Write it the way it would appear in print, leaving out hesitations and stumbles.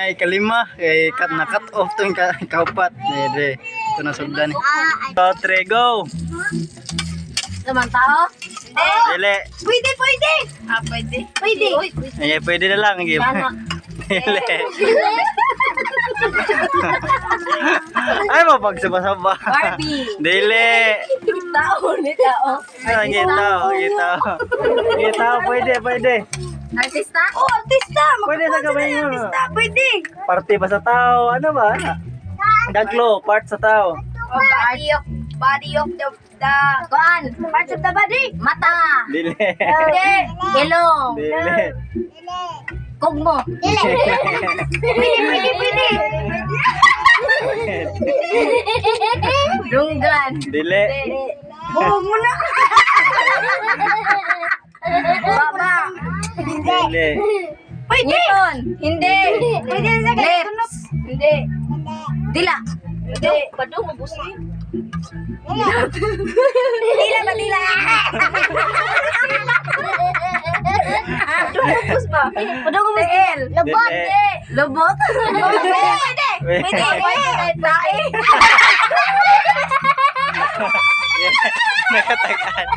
Ay kalima kay cut na cut off tong kaupat. Dere. Ito na sugdan. 2, 3, go. Naman tao? Hindi. Dili. Pwede, pwede. Ah, pwede. Pwede. Ay, pwede na lang. Give. Dili. Ay, mapagsaba-saba. Barbie. Dili. Tao ni tao. Ah, Gitaw, gitaw. Gitaw, pwede, pwede. Artista? Oh, artista. Pwede sa gabay mo. Artista, pwede. Parte ba sa tao? Ano ba? Daglo, part sa tao. Oh, body of the kuan. Parts of the body. Mata. Dili. Hindi. Ilong. Dili. Kugmo. Pwede, pwede, pwede. Dunggan. Dili. Buhog mo na. Baba. Dili. Pwede. Ngipon. Hindi. Pwede sa Lips. Hindi. Dila. Hindi. Badong mabusin. Dila ba dila? Badong mabus ba? Badong mabus. Tiil. Lubot. Lubot. Pwede. Pwede. Pwede. Tae. Nakatagaan.